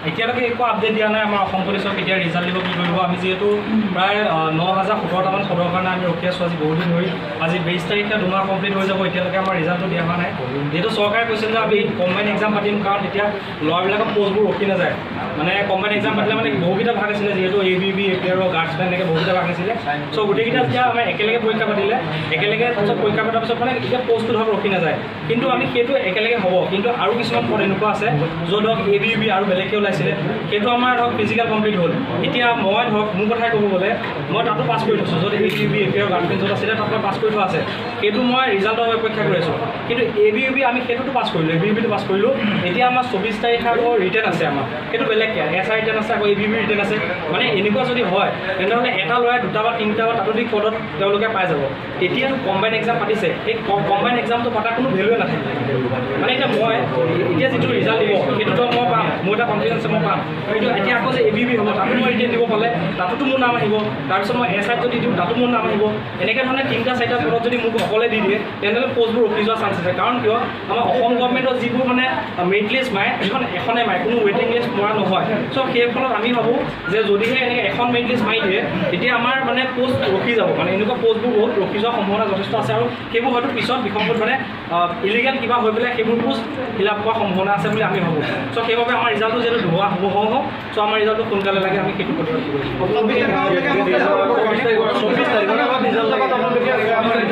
এতিয়ালৈকে একো আপডেট দিয়া নাই আমাৰ অসম পুলিচক, কেতিয়া ৰিজাল্ট দিব, কি কৰিব। আমি যিহেতু প্ৰায় 9017টামান পদৰ কাৰণে আমি ৰখি আছোঁ আজি বহুদিন ধৰি। আজি 20 তাৰিখে 2 মাহ কমপ্লিট হৈ যাব, এতিয়ালৈকে আমাৰ ৰিজাল্টটো দিয়া হোৱা নাই। যিহেতু চৰকাৰে কৈছিল যে আমি কম্বাইন এক্সাম পাতিম, কাৰণ তেতিয়া ল'ৰাবিলাকৰ পষ্টবোৰ ৰখি নাযায়। মানে কম্বাইন এক্সাম পাতিলে মানে বহুকেইটা ভাগ আছিলে, যিহেতু A B, B, A P আৰু গাৰ্ডছমেন, এনেকৈ বহুকেইটা ভাগ আছিলে। চ' গোটেইকেইটা যেতিয়া আমাৰ একেলগে পৰীক্ষা পাতিলে, একেলগে তাৰপিছত পৰীক্ষা পতাৰ পিছত মানে এতিয়া পষ্টটো ধৰক ৰখি নাযায়। কিন্তু আমি সেইটো একেলগে হ'ব, কিন্তু আৰু কিছুমান পদ এনেকুৱা আছে য'ত ধৰক এ বি, বি আৰু বেলেগকৈ ওলাইছিলে, সেইটো আমাৰ ধৰক ফিজিকেল কমপ্লিট হ'ল। এতিয়া মই ধৰক মোৰ কথাই ক'ব গ'লে মই তাতো পাছ কৰি থৈছোঁ, য'ত A B, B, A P আৰু গাৰ্ডছমেন য'ত আছিলে তাত মই পাছ কৰি থোৱা আছে। সেইটো মই ৰিজাল্টৰ অপেক্ষা কৰি আছোঁ। কিন্তু এ বি, বি আমি সেইটোতো পাছ কৰিলোঁ, এ বি, বিটো পাছ কৰিলোঁ। এতিয়া আমাৰ 24 তাৰিখে আকৌ ৰিটেন আছে আমাৰ, সেইটো বেলেগকৈ এছ I written আছে, আকৌ এ বি, বি ৰিটেন আছে। মানে এনেকুৱা যদি হয়, তেনেহ'লে এটা ল'ৰাই দুটা বা তিনিটা বা তাতোধিক পদত তেওঁলোকে পাই যাব। তেতিয়া কম্বাইন এক্সাম পাতিছে, সেই কম্বাইন এক্সামটো পতা কোনো ভেলুৱে নাথাকে। মানে এতিয়া মই এতিয়া যিটো ৰিজাল্ট দিব সেইটোতো মই পাম, মোৰ এটা কনফিডেঞ্চ মই পাম। কিন্তু এতিয়া আকৌ যে এ বি, বি হ'ব, তাতো মই ৰিটেন দিব পালে তাতোতো মোৰ নাম আহিব। তাৰপিছত মই এছ আইত যদি দিওঁ তাতো মোৰ নাম আহিব। এনেকৈ ধৰণে তিনিটা চাৰিটা পদত যদি মোক অকলে দি দিয়ে, তেনেহ'লে পষ্টবোৰ ৰখি যোৱা চান্স আছে। কাৰণ কিয়, আমাৰ অসম গভমেণ্টৰ যিবোৰ মানে মেৰিট লিষ্ট মাৰে, সেইখন এখনে মাৰে, কোনো ৱেইটিং লিষ্ট মৰা নহয়। চ' সেই ফলত আমি ভাবোঁ যে যদিহে এনেকৈ এখন মেৰিট লিষ্ট মাৰি দিয়ে, তেতিয়া আমাৰ মানে পষ্ট ৰখি যাব। মানে এনেকুৱা পষ্টবোৰ বহুত ৰখি যোৱাৰ সম্ভাৱনা যথেষ্ট আছে আৰু সেইবোৰ হয়তো পিছত বিসংগত মানে ইলিগেল কিবা হৈ পেলাই সেইবোৰ পোষ্ট ফিল আপ কৰাৰ সম্ভাৱনা আছে বুলি আমি ভাবোঁ। চ' সেইবাবে আমাৰ ৰিজাল্টটো যিহেতু ধোৱা হ'ব হ'ব, চ' আমাৰ ৰিজাল্টটো সোনকালে লাগে, আমি সেইটো প্ৰতিবাদ কৰিছোঁ। 24 তাৰিখৰ। 24 তাৰিখৰ।